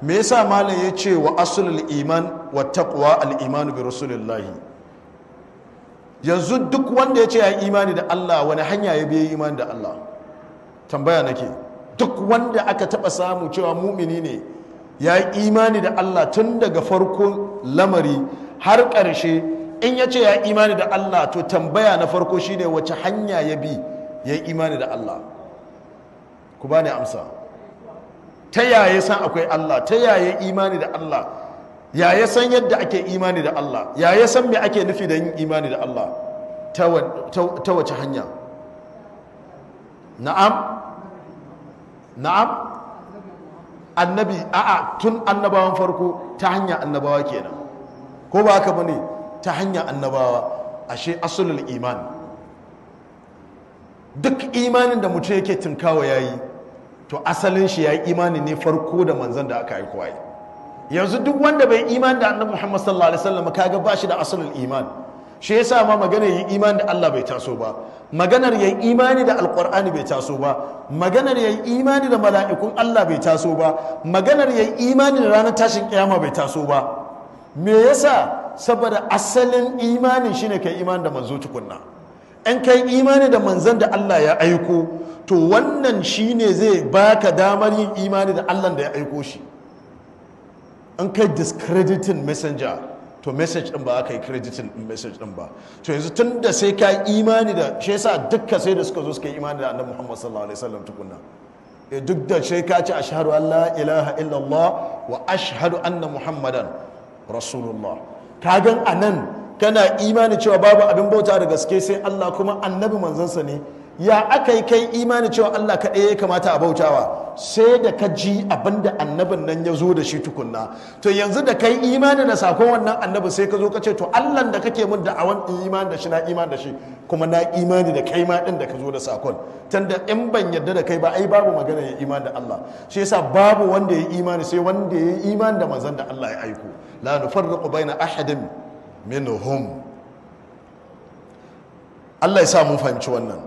Me yasa malam ya ce wa aslul iman wa taqwa al imanu bi rasulillahi? Yanzu duk wanda ya ce ya imani da Allah, wani hanya ya biya imani da Allah? Tambaya nake. Duk wanda aka taba samu cewa mumini ne, ya yi imani da Allah tun daga farkon lamari har ƙarshe, in ya ce ya yi imani da Allah, to tambaya na farko shine, wace hanya ya bi ya yi imani da Allah? Ku bani amsa. Ta yaya san akwai Allah? Ta yaya imani da Allah? Ya ya san yadda ake imani da Allah? Ya ya san me ake nufi da yin imani da Allah? Ta wace hanya? Na'am, na'am. Annabi? A'a, tun annabawan farko, ta hanya annabawa kenan, ko ba haka bane? Ta hanya annabawa. Ashe asulul iman, duk imanin da mutum yake tunkawa yayi, to asalin shi yayi imani ne farko da manzon da aka aiko. Ai yanzu duk wanda bai imani da Annabi Muhammad sallallahu alaihi wasallam, kaga ba shi da asalul iman. Shi yasa ma maganar yi imani da Allah bai taso ba, maganar yayi imani da Alqur'ani bai taso ba, maganar yayi imani da mala'ikun Allah bai taso ba, maganar yayi imani da ranar tashin kiyama bai taso ba. Me yasa? Saboda asalin imanin shine kai imani da manzo tukunna. In kai imani da manzon da Allah ya aiko, to wannan shine zai baka damar yin imani da Allah da ya aiko shi. In kai discrediting messenger, to message din ba aka yi crediting din message din ba. To yanzu tun da sai ka imani da shi, yasa dukka sai da suka zo suka yi imani da Annabi Muhammad sallallahu alaihi wasallam tukunna. Duk da sai ka ce ashhadu an la ilaha illallah wa ashhadu anna Muhammadan rasulullah, ka gan anan kana imani cewa babu abin bauta da gaske sai Allah, kuma Annabi manzansa ne. Ya aka yi kai imani cewa Allah kaɗai ya kamata a bautawa? Sai da ka ji abin da annabin nan ya zo da shi tukunna. To yanzu da kai imani da sakon wannan annabi, sai ka zo ka ce, to Allah da kake mun da awan imani da shi, na imani da shi, kuma na imani da kai ma din da ka zo da sakon. Tunda in ban yarda da kai ba, ai babu magana ya imani da Allah. Shi yasa babu wanda ya imani sai wanda ya imani da manzon da Allah ya aiko. La nufarriqu baina ahadin minhum. Allah ya sa mun fahimci wannan.